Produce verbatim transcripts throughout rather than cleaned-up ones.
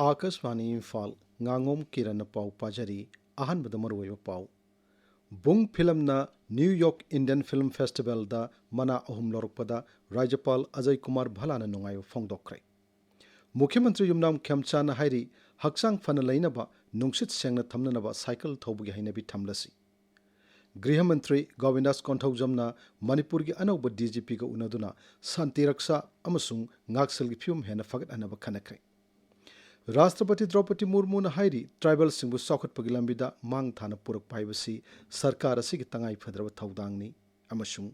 ꯑꯥꯀꯥꯁꯕꯥꯅꯤ ꯏꯝꯐꯥꯜ, ꯉꯥꯉꯣꯝ ꯀꯤꯔꯟꯅ ꯄꯥꯎ ꯄꯥꯖꯔꯤ꯫ ꯑꯍꯥꯟꯕꯗ ꯃꯔꯨꯑꯣꯏꯕ ꯄꯥꯎ꯫ ꯕꯨꯡ ꯐꯤꯂꯝꯅ ꯅ꯭ꯌꯨ ꯌꯣꯔꯛ ꯏꯟꯗꯤꯌꯟ ꯐꯤꯂꯝ ꯐꯦꯁꯇꯤꯚꯦꯜꯗ ꯃꯅꯥ ꯑꯍꯨꯝ ꯂꯧꯔꯛꯄꯗ ꯔꯥꯖ꯭ꯌꯄꯥꯜ ꯑꯖꯌ ꯀꯨꯃꯥꯔ ꯚꯜꯂꯥꯅ ꯅꯨꯡꯉꯥꯏꯕ ꯐꯣꯡꯗꯣꯛꯈ꯭ꯔꯦ꯫ ꯃꯨꯈ꯭ꯌ ꯃꯟꯇ꯭ꯔꯤ ꯌꯨꯝꯅꯥꯝ ꯈꯦꯝꯆꯥꯟꯅ ꯍꯥꯏꯔꯤ, ꯍꯛꯆꯥꯡ ꯐꯅ ꯂꯩꯅꯕ, ꯅꯨꯡꯁꯤꯠ ꯁꯦꯡꯅ ꯊꯝꯅꯅꯕ ꯁꯥꯏꯀꯜ ꯊꯧꯕꯒꯤ ꯍꯩꯅꯕꯤ ꯊꯝꯂꯁꯤ꯫ ꯒ꯭ꯔꯤꯍ ꯃꯟꯇ꯭ꯔꯤ ꯒꯣꯕꯤꯟꯗꯥꯁ ꯀꯣꯟꯊꯧꯖꯝꯅ ꯃꯅꯤꯄꯨꯔꯒꯤ ꯑꯅꯧꯕ ꯗꯤ ꯖꯤ ꯄꯤꯒ ꯎꯅꯗꯨꯅ ꯁꯥꯟꯇꯤ ꯔꯛꯁꯥ ꯑꯃꯁꯨꯡ ꯉꯥꯛꯁꯦꯜꯒꯤ ꯐꯤꯕꯝ ꯍꯦꯟꯅ ꯐꯒꯠꯍꯟꯅꯕ ꯈꯟꯅꯈ꯭ꯔꯦ꯫ ꯔꯥꯁꯇ꯭ꯔꯄꯇꯤ ꯗ꯭ꯔꯧꯄꯗꯤ ꯃꯨꯔꯃꯨꯅ ꯍꯥꯏꯔꯤ, ꯇ꯭ꯔꯥꯏꯕꯦꯜꯁꯤꯡꯕꯨ ꯆꯥꯎꯈꯠꯄꯒꯤ ꯂꯝꯕꯤꯗ ꯃꯥꯡ ꯊꯥꯅ ꯄꯨꯔꯛꯄ ꯍꯥꯏꯕꯁꯤ ꯁꯔꯀꯥꯔ ꯑꯁꯤꯒꯤ ꯇꯉꯥꯏ ꯐꯗ꯭ꯔꯕ ꯊꯧꯗꯥꯡꯅꯤ꯫ ꯑꯃꯁꯨꯡ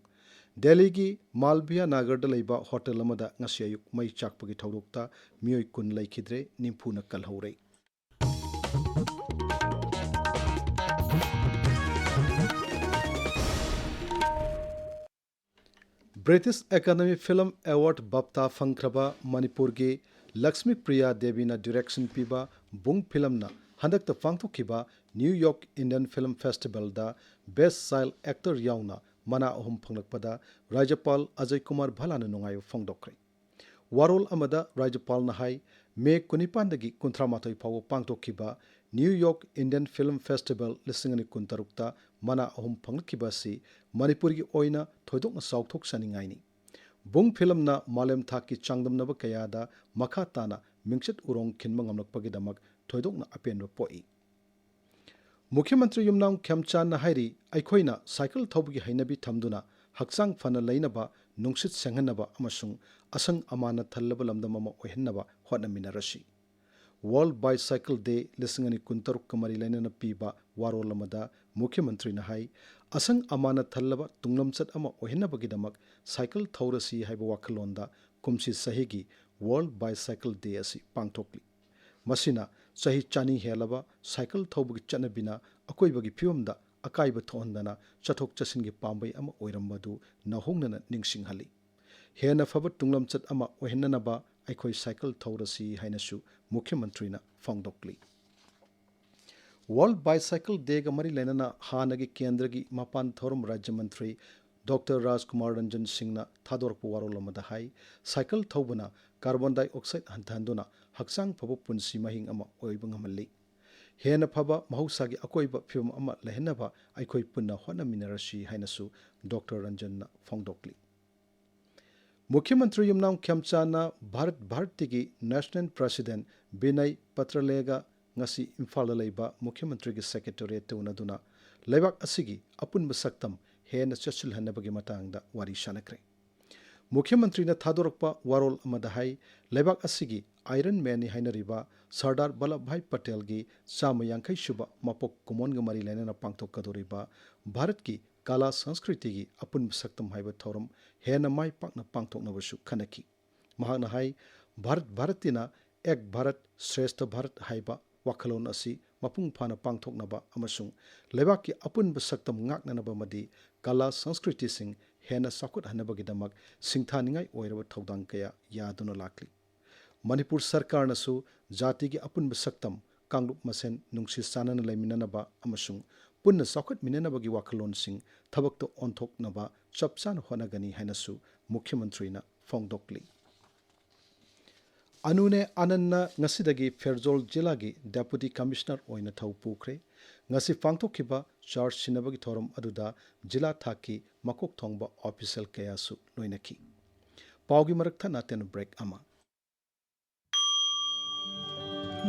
ꯗꯦꯜꯂꯤꯒꯤ ꯃꯥꯜꯕꯤꯌꯥ ꯅꯥꯒꯔꯗ ꯂꯩꯕ ꯍꯣꯇꯦꯜ ꯑꯃꯗ ꯉꯁꯤ ꯑꯌꯨꯛ ꯃꯩ ꯆꯥꯛꯄꯒꯤ ꯊꯧꯗꯣꯛꯇ ꯃꯤꯑꯣꯏ ꯀꯨꯟ ꯂꯩꯈꯤꯗ꯭ꯔꯦ, ꯅꯤꯐꯨꯅ ꯀꯜꯍꯧꯔꯦ꯫ ꯕ꯭ꯔꯤꯇꯤꯁ ꯑꯦꯀꯥꯗꯃꯤ ꯐꯤꯂꯝ ꯑꯦꯋꯥꯔꯗ ꯕꯥꯞꯇꯥ ꯐꯪꯈ꯭ꯔꯕ ꯃꯅꯤꯄꯨꯔꯒꯤ ꯂꯛꯁꯃꯤ ꯄ꯭ꯔꯤꯌꯥ ꯗꯦꯕꯤꯅ ꯗꯤꯔꯦꯛꯁꯟ ꯄꯤꯕ ꯕꯨꯡ ꯐꯤꯂꯝꯅ ꯍꯟꯗꯛꯇ ꯄꯥꯡꯊꯣꯛꯈꯤꯕ ꯅ꯭ꯌꯨ ꯌꯣꯔꯛ ꯏꯟꯗꯤꯌꯟ ꯐꯤꯂꯝ ꯐꯦꯁꯇꯤꯚꯦꯜꯗ ꯕꯦꯁ ꯆꯥꯏꯜꯗ ꯑꯦꯛꯇꯔ ꯌꯥꯎꯅ ꯃꯅꯥ ꯑꯍꯨꯝ ꯐꯪꯂꯛꯄꯗ ꯔꯥꯖ꯭ꯌꯄꯥꯜ ꯑꯖꯌ ꯀꯨꯃꯥꯔ ꯚꯜꯂꯥꯅ ꯅꯨꯡꯉꯥꯏꯕ ꯐꯣꯡꯗꯣꯛꯈ꯭ꯔꯦ꯫ ꯋꯥꯔꯣꯜ ꯑꯃꯗ ꯔꯥꯖ꯭ꯌꯄꯥꯜꯅ ꯍꯥꯏ, ꯃꯦ ꯀꯨꯟꯅꯤꯄꯥꯟꯗꯒꯤ ꯀꯨꯟꯊ꯭ꯔꯥꯃꯥꯊꯣꯏ ꯐꯥꯎꯕ ꯄꯥꯡꯊꯣꯛꯈꯤꯕ new York Indian film festival ꯂꯤꯁꯤꯡ ꯑꯅꯤ ꯀꯨꯟꯇꯔꯨꯛꯇ ꯃꯅꯥ ꯑꯍꯨꯝ ꯐꯪꯂꯛꯈꯤꯕ ꯑꯁꯤ ꯃꯅꯤꯄꯨꯔꯒꯤ ꯑꯣꯏꯅ ꯊꯣꯏꯗꯣꯛꯅ ꯆꯥꯎꯊꯣꯛꯆꯅꯤꯡꯉꯥꯏꯅꯤ꯫ ꯕꯨꯡ ꯐꯤꯂꯝꯅ ꯃꯥꯂꯦꯝ ꯊꯥꯛꯀꯤ ꯆꯥꯡꯗꯝꯅꯕ ꯀꯌꯥꯗ ꯃꯈꯥ ꯇꯥꯅ ꯃꯤꯡꯆꯠ ꯎꯔꯣꯡ ꯈꯤꯟꯕ ꯉꯝꯂꯛꯄꯒꯤꯗꯃꯛ ꯊꯣꯏꯗꯣꯛꯅ ꯑꯄꯦꯟꯕ ꯄꯣꯛꯏ꯫ ꯃꯨꯈ꯭ꯌ ꯃꯟꯇ꯭ꯔꯤ ꯌꯨꯝꯅꯥꯝ ꯈꯦꯝꯆꯥꯟꯅ ꯍꯥꯏꯔꯤ, ꯑꯩꯈꯣꯏꯅ ꯁꯥꯏꯀꯜ ꯊꯧꯕꯒꯤ ꯍꯩꯅꯕꯤ ꯊꯝꯗꯨꯅ ꯍꯛꯆꯥꯡ ꯐꯅ ꯂꯩꯅꯕ, ꯅꯨꯡꯁꯤꯠ ꯁꯦꯡꯍꯟꯅꯕ ꯑꯃꯁꯨꯡ ꯑꯁꯪ ꯑꯃꯥꯟꯅ ꯊꯜꯂꯕ ꯂꯝꯗꯝ ꯑꯃ ꯑꯣꯏꯍꯟꯅꯕ ꯍꯣꯠꯅꯃꯤꯟꯅꯔꯁꯤ꯫ ꯋꯥꯔꯜꯗ ꯕꯥꯏꯁꯥꯏꯀꯜ ꯗꯦ ꯂꯤꯁꯤꯡ ꯑꯅꯤ ꯀꯨꯟꯇꯔꯨꯛꯀ ꯃꯔꯤ ꯂꯩꯅꯅ ꯄꯤꯕ ꯋꯥꯔꯣꯜ ꯑꯃꯗ ꯃꯨꯈ꯭ꯌ ꯃꯟꯇ꯭ꯔꯤꯅ ꯍꯥꯏ, ꯑꯁꯪ ꯑꯃꯥꯟꯅ ꯊꯜꯂꯕ ꯇꯨꯡꯂꯝꯆꯠ ꯑꯃ ꯑꯣꯏꯍꯟꯅꯕꯒꯤꯗꯃꯛ ꯁꯥꯏꯀꯜ ꯊꯧꯔꯁꯤ ꯍꯥꯏꯕ ꯋꯥꯈꯜꯂꯣꯟꯗ ꯀꯨꯝꯁꯤ ꯆꯍꯤꯒꯤ ꯋꯥꯔꯜꯗ ꯕꯥꯏꯁꯥꯏꯀꯜ ꯗꯦ ꯑꯁꯤ ꯄꯥꯡꯊꯣꯛꯂꯤ꯫ ꯃꯁꯤꯅ ꯆꯍꯤ ꯆꯅꯤ ꯍꯦꯜꯂꯕ ꯁꯥꯏꯀꯜ ꯊꯧꯕꯒꯤ ꯆꯠꯅꯕꯤꯅ ꯑꯀꯣꯏꯕꯒꯤ ꯐꯤꯕꯝꯗ ꯑꯀꯥꯏꯕ ꯊꯣꯛꯍꯟꯗꯅ ꯆꯠꯊꯣꯛ ꯆꯠꯁꯤꯟꯒꯤ ꯄꯥꯝꯕꯩ ꯑꯃ ꯑꯣꯏꯔꯝꯕꯗꯨ ꯅꯧꯍꯧꯅꯅ ꯅꯤꯡꯁꯤꯡꯍꯜꯂꯤ꯫ ꯍꯦꯟꯅ ꯐꯕ ꯇꯨꯡꯂꯝꯆꯠ ꯑꯃ ꯑꯣꯏꯍꯟꯅꯅꯕ ꯑꯩꯈꯣꯏ ꯁꯥꯏꯀꯜ ꯊꯧꯔꯁꯤ ꯍꯥꯏꯅꯁꯨ ꯃꯨꯈ꯭ꯌ ꯃꯟꯇ꯭ꯔꯤꯅ ꯐꯣꯡꯗꯣꯛꯂꯤ꯫ ꯋꯥꯔꯜꯗ ꯕꯥꯏꯁꯥꯏꯀꯜ ꯗꯦꯒ ꯃꯔꯤ ꯂꯩꯅꯅ ꯍꯥꯟꯅꯒꯤ ꯀꯦꯟꯗ꯭ꯔꯒꯤ ꯃꯄꯥꯟ ꯊꯧꯔꯝ ꯔꯥꯖ꯭ꯌ ꯃꯟꯇ꯭ꯔꯤ ꯗꯣꯛꯇꯔ ꯔꯥꯖꯀꯨꯃꯥꯔ ꯔꯟꯖꯟ ꯁꯤꯡꯅ ꯊꯥꯗꯣꯔꯛꯄ ꯋꯥꯔꯣꯜ ꯑꯃꯗ ꯍꯥꯏ, ꯁꯥꯏꯀꯜ ꯊꯧꯕꯅ ꯀꯥꯔꯕꯣꯟ ꯗꯥꯏꯑꯣꯛꯁꯥꯏꯗ ꯍꯟꯊꯍꯟꯗꯨꯅ ꯍꯛꯆꯥꯡ ꯐꯕ ꯄꯨꯟꯁꯤ ꯃꯍꯤꯡ ꯑꯃ ꯑꯣꯏꯕ ꯉꯝꯍꯜꯂꯤ꯫ ꯍꯦꯟꯅ ꯐꯕ ꯃꯍꯧꯁꯥꯒꯤ ꯑꯀꯣꯏꯕ ꯐꯤꯕꯝ ꯑꯃ ꯂꯩꯍꯟꯅꯕ ꯑꯩꯈꯣꯏ ꯄꯨꯟꯅ ꯍꯣꯠꯅꯃꯤꯟꯅꯔꯁꯤ ꯍꯥꯏꯅꯁꯨ ꯗꯣꯛꯇꯔ ꯔꯟꯖꯟꯅ ꯐꯣꯡꯗꯣꯛꯂꯤ꯫ ꯃꯨꯈ꯭ꯌ ꯃꯟꯇ꯭ꯔꯤ ꯌꯨꯝꯅꯥꯝ ꯈꯦꯝꯆꯥꯟꯅ ꯚꯥꯔꯠ ꯚꯥꯔꯇꯤꯒꯤ ꯅꯦꯁꯅꯦꯜ ꯄ꯭ꯔꯁꯤꯗꯦꯟ ꯕꯤꯅꯌ ꯄꯇ꯭ꯔꯂꯦꯒ ꯉꯁꯤ ꯏꯝꯐꯥꯜꯗ ꯂꯩꯕ ꯃꯨꯈ꯭ꯌ ꯃꯟꯇ꯭ꯔꯤꯒꯤ ꯁꯦꯀ꯭ꯔꯦꯇꯦꯔꯤꯌꯦꯠꯇ ꯎꯅꯗꯨꯅ ꯂꯩꯕꯥꯛ ꯑꯁꯤꯒꯤ ꯑꯄꯨꯟꯕ ꯁꯛꯇꯝ ꯍꯦꯟꯅ ꯆꯦꯠꯁꯤꯜꯍꯟꯅꯕꯒꯤ ꯃꯇꯥꯡꯗ ꯋꯥꯔꯤ ꯁꯥꯅꯈ꯭ꯔꯦ꯫ ꯃꯨꯈ꯭ꯌ ꯃꯟꯇ꯭ꯔꯤꯅ ꯊꯥꯗꯣꯔꯛꯄ ꯋꯥꯔꯣꯜ ꯑꯃꯗ ꯍꯥꯏ, ꯂꯩꯕꯥꯛ ꯑꯁꯤꯒꯤ ꯑꯥꯏꯔꯟ ꯃꯦꯟꯅꯤ ꯍꯥꯏꯅꯔꯤꯕ ꯁꯔꯗꯥꯔ ꯚꯜꯂꯚꯚꯥꯏ ꯄꯇꯦꯜꯒꯤ ꯆꯥꯝꯃ ꯌꯥꯡꯈꯩ ꯁꯨꯕ ꯃꯄꯣꯛ ꯀꯨꯝꯑꯣꯟꯒ ꯃꯔꯤ ꯂꯩꯅꯅ ꯄꯥꯡꯊꯣꯛꯀꯗꯧꯔꯤꯕ ꯚꯥꯔꯠꯀꯤ ꯀꯂꯥ ꯁꯪꯁꯀ꯭ꯔꯤꯇꯤꯒꯤ ꯑꯄꯨꯟꯕ ꯁꯛꯇꯝ ꯍꯥꯏꯕ ꯊꯧꯔꯝ ꯍꯦꯟꯅ ꯃꯥꯏ ꯄꯥꯛꯅ ꯄꯥꯡꯊꯣꯛꯅꯕꯁꯨ ꯈꯟꯅꯈꯤ꯫ ꯃꯍꯥꯛꯅ ꯍꯥꯏ, ꯚꯥꯔꯠ ꯚꯥꯔꯠꯇꯤꯅ ꯑꯦꯛ ꯚꯥꯔꯠ ꯁ꯭ꯔꯦꯁꯊ ꯚꯥꯔꯠ ꯍꯥꯏꯕ ꯋꯥꯈꯜꯂꯣꯟ ꯑꯁꯤ ꯃꯄꯨꯡ ꯐꯥꯅ ꯄꯥꯡꯊꯣꯛꯅꯕ ꯑꯃꯁꯨꯡ ꯂꯩꯕꯥꯛꯀꯤ ꯑꯄꯨꯟꯕ ꯁꯛꯇꯝ ꯉꯥꯛꯅꯅꯕ ꯑꯃꯗꯤ ꯀꯂꯥ ꯁꯪꯁꯀ꯭ꯔꯤꯇꯤꯁꯤꯡ ꯍꯦꯟꯅ ꯆꯥꯎꯈꯠꯍꯟꯅꯕꯒꯤꯗꯃꯛ ꯁꯤꯡꯊꯥꯅꯤꯡꯉꯥꯏ ꯑꯣꯏꯔꯕ ꯊꯧꯗꯥꯡ ꯀꯌꯥ ꯌꯥꯗꯨꯅ ꯂꯥꯛꯂꯤ꯫ ꯃꯅꯤꯄꯨꯔ ꯁꯔꯀꯥꯔꯅꯁꯨ ꯖꯥꯇꯤꯒꯤ ꯑꯄꯨꯟꯕ ꯁꯛꯇꯝ, ꯀꯥꯡꯂꯨꯞ ꯃꯁꯦꯟ ꯅꯨꯡꯁꯤ ꯆꯥꯟꯅꯅ ꯂꯩꯃꯤꯟꯅꯅꯕ ꯑꯃꯁꯨꯡ ꯄꯨꯟꯅ ꯆꯥꯎꯈꯠꯃꯤꯟꯅꯅꯕꯒꯤ ꯋꯥꯈꯜꯂꯣꯟꯁꯤꯡ ꯊꯕꯛꯇ ꯑꯣꯟꯊꯣꯛꯅꯕ ꯆꯞ ꯆꯥꯅ ꯍꯣꯠꯅꯒꯅꯤ ꯍꯥꯏꯅꯁꯨ ꯃꯨꯈ꯭ꯌ ꯃꯟꯇ꯭ꯔꯤꯅ ꯐꯣꯡꯗꯣꯛꯂꯤ꯫ ꯑꯅꯨꯅꯦ ꯑꯅꯟꯅ ꯉꯁꯤꯗꯒꯤ ꯐꯦꯔꯖꯣꯜ ꯖꯤꯂꯥꯒꯤ ꯗꯦꯄꯨꯇꯤ ꯀꯃꯤꯁꯅꯔ ꯑꯣꯏꯅ ꯊꯧ ꯄꯨꯈ꯭ꯔꯦ꯫ ꯉꯁꯤ ꯄꯥꯡꯊꯣꯛꯈꯤꯕ ꯆꯥꯔꯖ ꯁꯤꯟꯅꯕꯒꯤ ꯊꯧꯔꯝ ꯑꯗꯨꯗ ꯖꯤꯂꯥ ꯊꯥꯛꯀꯤ ꯃꯀꯣꯛ ꯊꯣꯡꯕ ꯑꯣꯐꯤꯁꯤꯌꯦꯜ ꯀꯌꯥꯁꯨ ꯂꯣꯏꯅꯈꯤ꯫ ꯄꯥꯎꯒꯤ ꯃꯔꯛ ꯊꯠꯅ ꯇꯦꯟ ꯕ꯭ꯔꯦꯛ ꯑꯃ꯫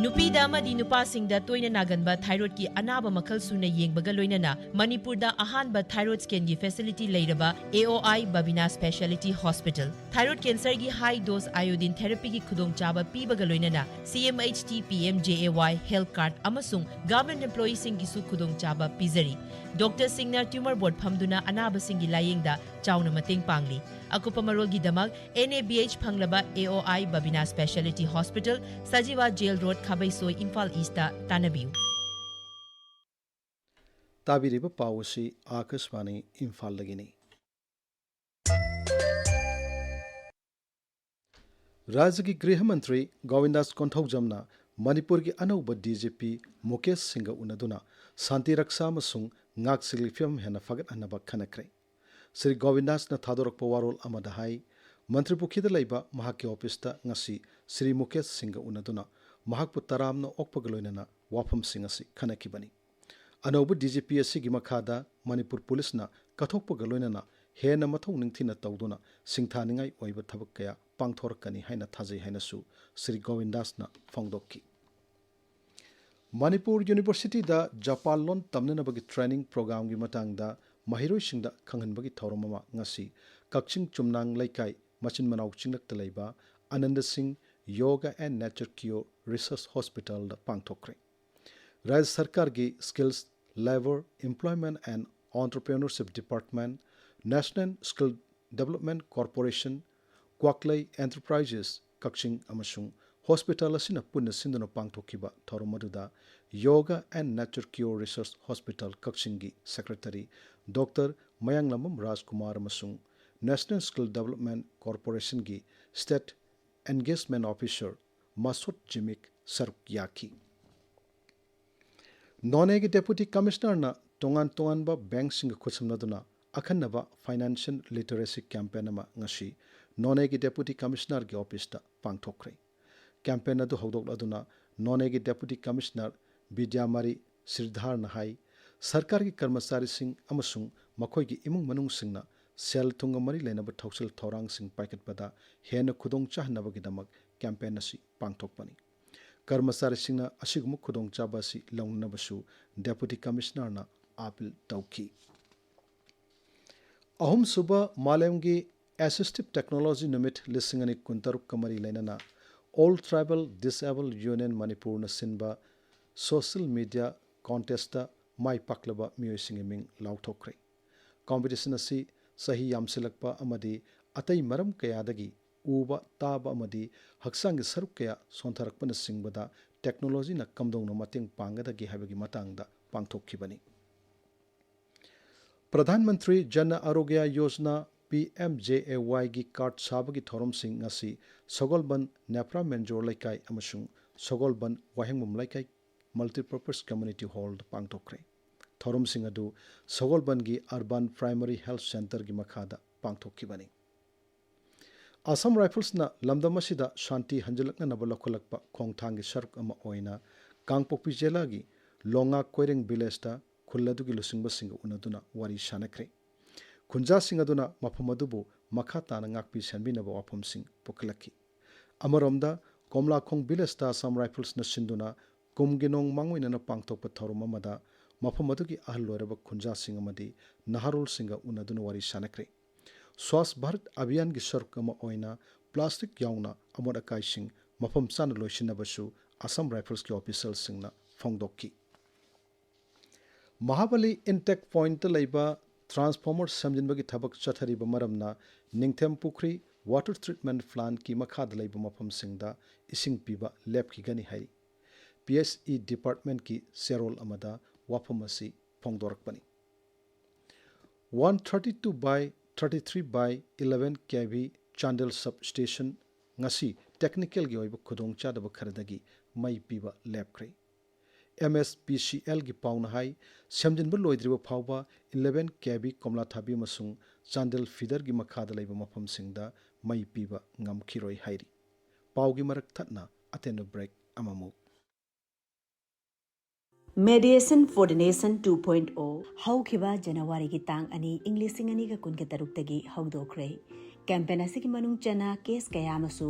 ꯅꯨꯄꯤꯗ ꯑꯃꯗꯤ ꯅꯨꯄꯥꯁꯤꯡꯗ ꯇꯣꯏꯅ ꯅꯥꯒꯟꯕ ꯊꯥꯏꯔꯣꯏꯗꯀꯤ ꯑꯅꯥꯕ ꯃꯈꯜ ꯁꯨꯅ ꯌꯦꯡꯕꯒ ꯂꯣꯏꯅꯅ ꯃꯅꯤꯄꯨꯔꯗ ꯑꯍꯥꯟꯕ ꯊꯥꯏꯔꯣꯏꯗ ꯁ꯭ꯀꯦꯟꯒꯤ ꯐꯦꯁꯤꯂꯤꯇꯤ ꯂꯩꯔꯕ A O I Babina speciality hospital. ꯊꯥꯏꯔꯣꯏꯗ ꯀꯦꯟꯁꯔꯒꯤ ꯍꯥꯏ ꯗꯣꯁ ꯑꯥꯏꯑꯣꯗꯤꯟ ꯊꯦꯔꯥꯄꯤꯒꯤ ꯈꯨꯗꯣꯡꯆꯥꯕ ꯄꯤꯕꯒ ꯂꯣꯏꯅꯅ C M H T, P M J A Y health card ꯑꯃꯁꯨꯡ ꯒꯚꯔꯟꯃꯦꯟꯠ ꯑꯦꯝꯄ꯭ꯂꯣꯌꯤꯁꯤꯡꯒꯤꯁꯨ ꯈꯨꯗꯣꯡꯆꯥꯕ ꯄꯤꯖꯔꯤ꯫ ꯗꯣꯛꯇꯔꯁꯤꯡꯅ ꯇ꯭ꯌꯨꯃꯔ ꯕꯣꯔꯗ ꯐꯝꯗꯨꯅ ꯑꯅꯥꯕꯁꯤꯡꯒꯤ ꯂꯥꯌꯦꯡꯗ ꯆꯥꯎꯅ ꯃꯇꯦꯡ ꯄꯥꯡꯂꯤ꯫ ꯑꯀꯨꯞꯄ ꯃꯔꯣꯜꯒꯤꯗꯃꯛ ꯑꯦꯟ ꯑꯦ ꯕꯤ ꯑꯩꯆ ꯐꯪꯂꯕ A O I Babina speciality hospital, Sajiwa jail road, Khabeisoi, Imphal east ꯇꯥꯟꯅꯕꯤꯌꯨ꯫ ꯇꯥꯕꯤꯔꯤꯕ ꯄꯥꯎ ꯑꯁꯤ ꯑꯥꯀꯥꯁꯕꯥꯅꯤ ꯏꯝꯐꯥꯜꯗꯒꯤꯅꯤ꯫ ꯔꯥꯖ꯭ꯌꯒꯤ ꯒ꯭ꯔꯤꯍ ꯃꯟꯇ꯭ꯔꯤ ꯒꯣꯕꯤꯟꯗꯥꯁ ꯀꯣꯟꯊꯧꯖꯝꯅ ꯃꯅꯤꯄꯨꯔꯒꯤ ꯑꯅꯧꯕ ꯗꯤ ꯖꯤ ꯄꯤ ꯃꯨꯀꯦꯁ ꯁꯤꯡꯒ ꯎꯅꯗꯨꯅ ꯁꯥꯟꯇꯤ ꯔꯛꯁꯥ ꯑꯃꯁꯨꯡ ꯉꯥꯛꯁꯦꯜꯒꯤ ꯐꯤꯕꯝ ꯍꯦꯟꯅ ꯐꯒꯠꯍꯟꯅꯕ ꯈꯟꯅꯈ꯭ꯔꯦ꯫ ꯁ꯭ꯔꯤ ꯒꯣꯕꯤꯟꯗꯥꯁꯅ ꯊꯥꯗꯣꯔꯛꯄ ꯋꯥꯔꯣꯜ ꯑꯃꯗ ꯍꯥꯏ, ꯃꯟꯇ꯭ꯔꯤꯄꯨꯈ꯭ꯔꯤꯗ ꯂꯩꯕ ꯃꯍꯥꯛꯀꯤ ꯑꯣꯐꯤꯁꯇ ꯉꯁꯤ ꯁ꯭ꯔꯤ ꯃꯨꯀꯦꯁ ꯁꯤꯡꯒ ꯎꯅꯗꯨꯅ ꯃꯍꯥꯛꯄꯨ ꯇꯔꯥꯝꯅ ꯑꯣꯛꯄꯒ ꯂꯣꯏꯅꯅ ꯋꯥꯐꯝꯁꯤꯡ ꯑꯁꯤ ꯈꯟꯅꯈꯤꯕꯅꯤ꯫ ꯑꯅꯧꯕ ꯗꯤ ꯖꯤ ꯄꯤ ꯑꯁꯤꯒꯤ ꯃꯈꯥꯗ ꯃꯅꯤꯄꯨꯔ ꯄꯨꯂꯤꯁꯅ ꯀꯠꯊꯣꯛꯄꯒ ꯂꯣꯏꯅꯅ ꯍꯦꯟꯅ ꯃꯊꯧ ꯅꯤꯡꯊꯤꯅ ꯇꯧꯗꯨꯅ ꯁꯤꯡꯊꯥꯅꯤꯡꯉꯥꯏ ꯑꯣꯏꯕ ꯊꯕꯛ ꯀꯌꯥ ꯄꯥꯡꯊꯣꯔꯛꯀꯅꯤ ꯍꯥꯏꯅ ꯊꯥꯖꯩ ꯍꯥꯏꯅꯁꯨ ꯁ꯭ꯔꯤ ꯒꯣꯕꯤꯟꯗꯥꯁꯅ ꯐꯣꯡꯗꯣꯛꯈꯤ꯫ ꯃꯅꯤꯄꯨꯔ ꯌꯨꯅꯤꯚꯔꯁꯤꯇꯤꯗ ꯖꯄꯥꯟ ꯂꯣꯟ ꯇꯝꯅꯅꯕꯒꯤ ꯇ꯭ꯔꯦꯅꯤꯡ ꯄ꯭ꯔꯣꯒ꯭ꯔꯥꯝꯒꯤ ꯃꯇꯥꯡꯗ ꯃꯍꯩꯔꯣꯏꯁꯤꯡꯗ ꯈꯪꯍꯟꯕꯒꯤ ꯊꯧꯔꯝ ꯑꯃ ꯉꯁꯤ ꯀꯛꯆꯤꯡ ꯆꯨꯝꯅꯥꯡ ꯂꯩꯀꯥꯏ ꯃꯆꯤꯟ ꯃꯅꯥꯎ ꯆꯤꯡꯂꯛꯇ ꯂꯩꯕ ꯑꯅꯟꯗ ꯁꯤꯡ ꯌꯣꯒꯥ ꯑꯦꯟ ꯅꯦꯆꯔ ꯀ꯭ꯌꯣꯔ ꯔꯤꯁꯔꯁ ꯍꯣꯁꯄꯤꯇꯥꯜꯗ ꯄꯥꯡꯊꯣꯛꯈ꯭ꯔꯦ꯫ ꯔꯥꯖ꯭ꯌ ꯁꯔꯀꯥꯔꯒꯤ Skills, Labour, Employment and Entrepreneurship Department, National Skill Development Corporation, ꯀ꯭ꯋꯥꯛꯂꯩ ꯑꯦꯟꯇꯔꯄ꯭ꯔꯥꯏꯖꯦꯁ ꯀꯛꯆꯤꯡ ꯑꯃꯁꯨꯡ ꯍꯣꯁꯄꯤꯇꯥꯜ ꯑꯁꯤꯅ ꯄꯨꯟꯅ ꯁꯤꯟꯗꯨꯅ ꯄꯥꯡꯊꯣꯛꯈꯤꯕ ꯊꯧꯔꯝ ꯑꯗꯨꯗ Yoga and Nature Cure Research Hospital ꯀꯛꯆꯤꯡꯒꯤ ꯁꯦꯀ꯭ꯔꯦꯇꯔꯤ ꯗꯣꯛꯇꯔ ꯃꯌꯥꯡꯂꯝꯕꯝ ꯔꯥꯖꯀꯨꯃꯥꯔ ꯑꯃꯁꯨꯡ National Skill Development Corporationꯒꯤ State Engagement Officer ꯃꯁꯣꯠ ꯖꯤꯃꯤꯛ ꯁꯔꯨꯛ ꯌꯥꯈꯤ꯫ ꯅꯣꯅꯦꯒꯤ ꯗꯦꯄꯨꯇꯤ ꯀꯃꯤꯁꯅꯔꯅ ꯇꯣꯉꯥꯟ ꯇꯣꯉꯥꯟꯕ ꯕꯦꯡꯛꯁꯤꯡꯒ ꯈꯨꯠꯁꯝꯅꯗꯨꯅ ꯑꯈꯟꯅꯕ ꯐꯥꯏꯅꯥꯟꯁꯤꯌꯦꯜ ꯂꯤꯇꯔꯦꯁꯤ ꯀꯦꯝꯄꯦꯟ ꯑꯃ ꯉꯁꯤ ꯅꯣꯅꯦꯒꯤ ꯗꯦꯄꯨꯇꯤ ꯀꯃꯤꯁꯅꯔꯒꯤ ꯑꯣꯐꯤꯁꯇ ꯄꯥꯡꯊꯣꯛꯈ꯭ꯔꯦ꯫ ꯀꯦꯝꯄꯦꯟ ꯑꯗꯨ ꯍꯧꯗꯣꯛꯂꯗꯨꯅ ꯅꯣꯅꯦꯒꯤ ꯗꯦꯄꯨꯇꯤ ꯀꯃꯤꯁꯅꯔ ꯕꯤꯗ꯭ꯌꯥꯃꯔꯤ ꯁ꯭ꯔꯤꯙꯥꯔꯅ ꯍꯥꯏ, ꯁꯔꯀꯥꯔꯒꯤ ꯀꯔꯃꯆꯥꯔꯤꯁꯤꯡ ꯑꯃꯁꯨꯡ ꯃꯈꯣꯏꯒꯤ ꯏꯃꯨꯡ ꯃꯅꯨꯡꯁꯤꯡꯅ ꯁꯦꯜ ꯊꯨꯝꯒ ꯃꯔꯤ ꯂꯩꯅꯕ ꯊꯧꯁꯤꯜ ꯊꯧꯔꯥꯡꯁꯤꯡ ꯄꯥꯏꯈꯠꯄꯗ ꯍꯦꯟꯅ ꯈꯨꯗꯣꯡ ꯆꯥꯍꯟꯅꯕꯒꯤꯗꯃꯛ ꯀꯦꯝꯄꯦꯟ ꯑꯁꯤ ꯄꯥꯡꯊꯣꯛꯄꯅꯤ꯫ ꯀꯔꯃꯆꯥꯔꯤꯁꯤꯡꯅ ꯑꯁꯤꯒꯨꯝꯕ ꯈꯨꯗꯣꯡꯆꯥꯕ ꯑꯁꯤ ꯂꯧꯅꯅꯕꯁꯨ ꯗꯦꯄꯨꯇꯤ ꯀꯃꯤꯁꯅꯔꯅ ꯑꯥꯄꯤꯜ ꯇꯧꯈꯤ꯫ ꯑꯍꯨꯝꯁꯨꯕ ꯃꯥꯂꯦꯝꯒꯤ ꯑꯦꯁꯤꯁꯇꯤꯚ ꯇꯦꯛꯅꯣꯂꯣꯖꯤ ꯅꯨꯃꯤꯠ ꯂꯤꯁꯤꯡ ꯑꯅꯤ ꯀꯨꯟꯇꯔꯨꯛꯀ ꯃꯔꯤ ꯂꯩꯅꯅ All Tribal Disabled Union ꯃꯅꯤꯄꯨꯔꯅ ꯁꯤꯟꯕ ꯁꯣꯁꯤꯌꯦꯜ ꯃꯤꯗꯤꯌꯥ ꯀꯣꯟꯇꯦꯁꯇ ꯃꯥꯏ ꯄꯥꯛꯂꯕ ꯃꯤꯑꯣꯏꯁꯤꯡꯒꯤ ꯃꯤꯡ ꯂꯥꯎꯊꯣꯛꯈ꯭ꯔꯦ꯫ ꯀꯣꯝꯄꯤꯇꯤꯁꯟ ꯑꯁꯤ ꯆꯍꯤ ꯌꯥꯝꯁꯤꯜꯂꯛꯄ ꯑꯃꯗꯤ ꯑꯇꯩ ꯃꯔꯝ ꯀꯌꯥꯗꯒꯤ ꯎꯕ, ꯇꯥꯕ ꯑꯃꯗꯤ ꯍꯛꯆꯥꯡꯒꯤ ꯁꯔꯨꯛ ꯀꯌꯥ ꯁꯣꯟꯊꯔꯛꯄꯅꯆꯤꯡꯕꯗ ꯇꯦꯛꯅꯣꯂꯣꯖꯤꯅ ꯀꯝꯗꯧꯅ ꯃꯇꯦꯡ ꯄꯥꯡꯒꯗꯒꯦ ꯍꯥꯏꯕꯒꯤ ꯃꯇꯥꯡꯗ ꯄꯥꯡꯊꯣꯛꯈꯤꯕꯅꯤ꯫ ꯄ꯭ꯔꯙꯥꯟ ꯃꯟꯇ꯭ꯔꯤ ꯖꯟ ꯑꯔꯣꯒ꯭ꯌ ꯌꯣꯖꯅꯥ, ꯄꯤ ꯑꯦꯝ ꯖꯦ ꯑꯦ ꯋꯥꯏꯒꯤ ꯀꯥꯔꯗ ꯁꯥꯕꯒꯤ ꯊꯧꯔꯝꯁꯤꯡ ꯉꯁꯤ ꯁꯒꯣꯜꯕꯟ ꯅꯦꯄ꯭ꯔꯥ ꯃꯦꯟꯖꯣꯔ ꯂꯩꯀꯥꯏ ꯑꯃꯁꯨꯡ ꯁꯒꯣꯜꯕꯟ ꯋꯥꯍꯦꯡꯕꯝ ꯂꯩꯀꯥꯏ ꯃꯜꯇꯤꯄꯔꯄꯁ ꯀꯝꯃ꯭ꯌꯨꯅꯤꯇꯤ ꯍꯣꯜꯗ ꯄꯥꯡꯊꯣꯛꯈ꯭ꯔꯦ꯫ ꯊꯧꯔꯝꯁꯤꯡ ꯑꯗꯨ ꯁꯒꯣꯜꯕꯟꯒꯤ ꯑꯔꯕꯥꯟ ꯄ꯭ꯔꯥꯏꯃꯔꯤ ꯍꯦꯜꯊ ꯁꯦꯟꯇꯔꯒꯤ ꯃꯈꯥꯗ ꯄꯥꯡꯊꯣꯛꯈꯤꯕꯅꯤ꯫ ꯑꯁꯥꯝ ꯔꯥꯏꯐꯜꯁꯅ ꯂꯝꯗꯝ ꯑꯁꯤꯗ ꯁꯥꯟꯇꯤ ꯍꯟꯖꯤꯜꯂꯛꯅꯅꯕ ꯂꯧꯈꯠꯂꯛꯄ ꯈꯣꯡꯊꯥꯡꯒꯤ ꯁꯔꯨꯛ ꯑꯃ ꯑꯣꯏꯅ ꯀꯥꯡꯄꯣꯛꯄꯤ ꯖꯤꯂꯥꯒꯤ ꯂꯣꯉꯥ ꯀꯣꯏꯔꯦꯡ ꯚꯤꯂꯦꯖꯇ ꯈꯨꯜ ꯑꯗꯨꯒꯤ ꯂꯨꯆꯤꯡꯕꯁꯤꯡꯒ ꯎꯅꯗꯨꯅ ꯋꯥꯔꯤ ꯁꯥꯅꯈ꯭ꯔꯦ꯫ ꯈꯨꯟꯖꯥꯁꯤꯡ ꯑꯗꯨꯅ ꯃꯐꯝ ꯑꯗꯨꯕꯨ ꯃꯈꯥ ꯇꯥꯅ ꯉꯥꯛꯄꯤ ꯁꯦꯟꯕꯤꯅꯕ ꯋꯥꯐꯝꯁꯤꯡ ꯄꯨꯈꯠꯂꯛꯈꯤ꯫ ꯑꯃꯔꯣꯝꯗ, ꯀꯣꯝꯂꯥꯈꯣꯡ ꯚꯤꯂꯦꯖꯇ ꯑꯁꯥꯝ ꯔꯥꯏꯐꯜꯁꯅ ꯁꯤꯟꯗꯨꯅ ꯀꯨꯝꯒꯤ ꯅꯣꯡ ꯃꯥꯡꯑꯣꯏꯅꯅ ꯄꯥꯡꯊꯣꯛꯄ ꯊꯧꯔꯝ ꯑꯃꯗ ꯃꯐꯝ ꯑꯗꯨꯒꯤ ꯑꯍꯜ ꯑꯣꯏꯔꯕ ꯈꯨꯟꯖꯥꯁꯤꯡ ꯑꯃꯗꯤ ꯅꯍꯥꯔꯣꯜꯁꯤꯡꯒ ꯎꯅꯗꯨꯅ ꯋꯥꯔꯤ ꯁꯥꯅꯈ꯭ꯔꯦ꯫ ꯁ꯭ꯋꯥꯁ ꯚꯥꯔꯠ ꯑꯚꯤꯌꯥꯟꯒꯤ ꯁꯔꯨꯛ ꯑꯃ ꯑꯣꯏꯅ ꯄ꯭ꯂꯥꯁꯇꯤꯛ ꯌꯥꯎꯅ ꯑꯃꯣꯠ ꯑꯀꯥꯏꯁꯤꯡ ꯃꯐꯝ ꯆꯥꯅ ꯂꯣꯏꯁꯤꯟꯅꯕꯁꯨ ꯑꯁꯥꯝ ꯔꯥꯏꯐꯜꯁꯀꯤ ꯑꯣꯐꯤꯁꯤꯌꯦꯜꯁꯤꯡꯅ ꯐꯣꯡꯗꯣꯛꯈꯤ꯫ ꯃꯍꯥꯕꯂꯤ ꯏꯟꯇꯦꯛ ꯄꯣꯏꯟꯠꯇ ꯂꯩꯕ ꯇ꯭ꯔꯥꯟꯁꯐꯣꯔꯃꯔ ꯁꯦꯝꯖꯤꯟꯕꯒꯤ ꯊꯕꯛ ꯆꯠꯊꯔꯤꯕ ꯃꯔꯝꯅ ꯅꯤꯡꯊꯦꯝ ꯄꯨꯈ꯭ꯔꯤ ꯋꯥꯇꯔ ꯇ꯭ꯔꯤꯠꯃꯦꯟꯠ ꯄ꯭ꯂꯥꯟꯠꯀꯤ ꯃꯈꯥꯗ ꯂꯩꯕ ꯃꯐꯝꯁꯤꯡꯗ ꯏꯁꯤꯡ ꯄꯤꯕ ꯂꯦꯞꯈꯤꯒꯅꯤ ꯍꯥꯏꯔꯤ꯫ ꯄꯤ ꯑꯩꯆ ꯏ ꯗꯤꯄꯥꯔꯠꯃꯦꯟꯠꯀꯤ ꯆꯦꯔꯣꯜ ꯑꯃꯗ ꯋꯥꯐꯝ ꯑꯁꯤ ꯐꯣꯡꯗꯣꯔꯛꯄꯅꯤ꯫ One thirty two by thirty three by eleven K V Chandel sub station ꯉꯁꯤ ꯇꯦꯛꯅꯤꯀꯦꯜꯒꯤ ꯑꯣꯏꯕ ꯈꯨꯗꯣꯡꯆꯥꯗꯕ ꯈꯔꯗꯒꯤ ꯃꯩ ꯄꯤꯕ ꯂꯦꯞꯈ꯭ꯔꯦ꯫ ꯑꯦꯝ ꯑꯦꯁ ꯄꯤ ꯁꯤ ꯑꯦꯜꯒꯤ ꯄꯥꯎꯅ ꯍꯥꯏ, ꯁꯦꯝꯖꯤꯟꯕ ꯂꯣꯏꯗ꯭ꯔꯤꯕ ꯐꯥꯎꯕ eleven K V ꯀꯣꯝꯂꯥꯊꯥꯕꯤ ꯑꯃꯁꯨꯡ ꯆꯥꯟꯗꯦꯜ ꯐꯤꯗꯔꯒꯤ ꯃꯈꯥꯗ ꯂꯩꯕ ꯃꯐꯝꯁꯤꯡꯗ ꯃꯩ ꯄꯤꯕ ꯉꯝꯈꯤꯔꯣꯏ ꯍꯥꯏꯔꯤ꯫ ꯄꯥꯎꯒꯤ ꯃꯔꯛ ꯊꯠꯅ ꯑꯇꯦꯟꯕ ꯕ꯭ꯔꯦꯛ ꯑꯃꯃꯨꯛ꯫ Mediation for the Nation two point oh ꯍꯧꯈꯤꯕ ꯖꯅꯋꯥꯔꯤꯒꯤ ꯇꯥꯡ ꯑꯅꯤ, ꯏꯪ ꯂꯤꯁꯤꯡ ꯑꯅꯤꯒ ꯀꯨꯟꯒ ꯇꯔꯨꯛꯇꯒꯤ ꯍꯧꯗꯣꯛꯈ꯭ꯔꯦ꯫ ꯀꯦꯝꯄꯦꯟ ꯑꯁꯤꯒꯤ ꯃꯅꯨꯡ ꯆꯟꯅ ꯀꯦꯁ ꯀꯌꯥ ꯑꯃꯁꯨ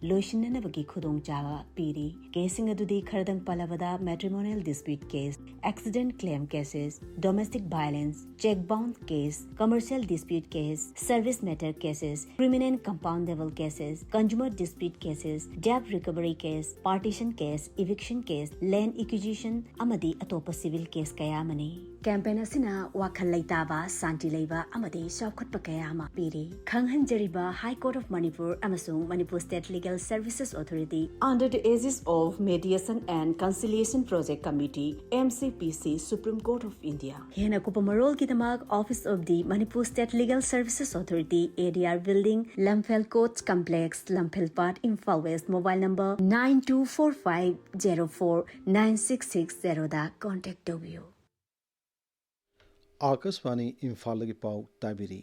ꯂꯣꯏꯁꯤꯟꯅꯅꯕꯒꯤ ꯈꯨꯗꯣꯡꯆꯥꯕ ꯄꯤꯔꯤ꯫ ꯀꯦꯁꯁꯤꯡ ꯑꯗꯨꯗꯤ ꯈꯔꯗꯪ ꯄꯜꯂꯕꯗ matrimonial dispute case, accident claim cases, domestic violence, cheque bounce case, commercial dispute case, service matter cases, criminal compoundable cases, consumer dispute cases, debt recovery case, partition case, eviction case, land acquisition ꯑꯃꯗꯤ ꯑꯇꯣꯞꯄ civil case ꯀꯌꯥ ꯑꯃꯅꯤ꯫ Campaign ꯑꯁꯤꯅ ꯋꯥꯈꯜ ꯂꯩꯇꯥꯕ, ꯁꯥꯟꯇꯤ ꯂꯩꯕ ꯑꯃꯗꯤ ꯆꯥꯎꯈꯠꯄ ꯀꯌꯥ ꯑꯃ ꯄꯤꯔꯤ꯫ ꯈꯪꯍꯟꯖꯔꯤꯕ High Court of Manipur ꯑꯃꯁꯨꯡ Manipur State Legal Services Authority under the aegis of Mediation and Conciliation Project Committee, M C P C, Supreme Court of India꯫ ꯍꯦꯟꯅ ꯀꯨꯞꯄ ꯃꯔꯣꯜꯒꯤꯗꯃꯛ Office of the Manipur State Legal Services Authority, A D R Building, Lamphel Courts Complex, Lamphel Part, Imphal West, mobile number nine two four five zero four nine six six zero the contact ꯇꯧꯕꯤꯌꯨ꯫ ꯑꯥꯀꯥꯁꯕꯥꯅꯤ ꯏꯝꯐꯥꯜꯗꯒꯤ ꯄꯥꯎ ꯇꯥꯕꯤꯔꯤ꯫